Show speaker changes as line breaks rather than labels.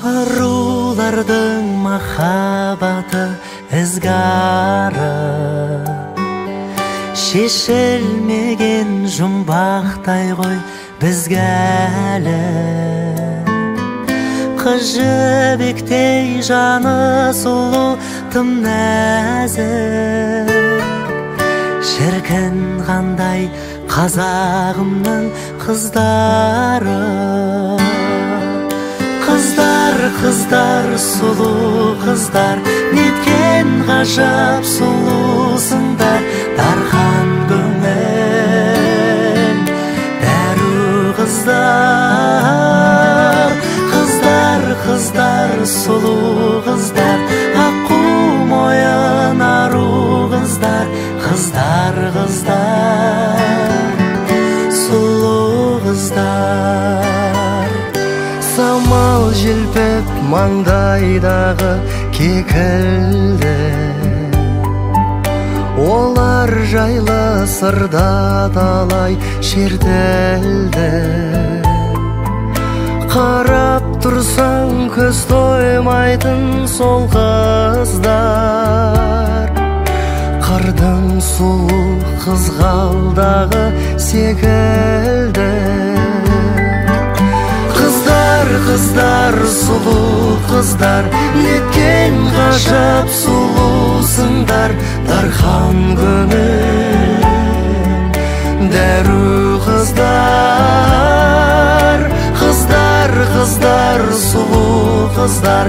Арулардың махаббаты ізгары, шешілмеген жұмбақтай ғой бізге әлі. Қыз жібектей жаны сұлу, тым нәзік, шіркін қандай қазағымның қыздары. Қыздар, қыздар, сұлу қыздар, неткен ғажап сұлусыңдар. Дархан көңіл дәру қыздар. Қыздар, қыздар, сұлу қыздар, аққу мойын ару қыздар. Қыздар, қыздар, сұлу қыздар.
Самал желпіп маңдайдағы кекілді, олар жайлы сырда талай шертілді. Қарап тұрсаң көз тоймайтын сол қыздар, қырдың сұлу қызғалдағы секілді. Қыздар, қыздар, сұлу қыздар, неткен ғажап сұлусыңдар. Дархан көңіл дәру қыздар. Қыздар, қыздар, сұлу қыздар,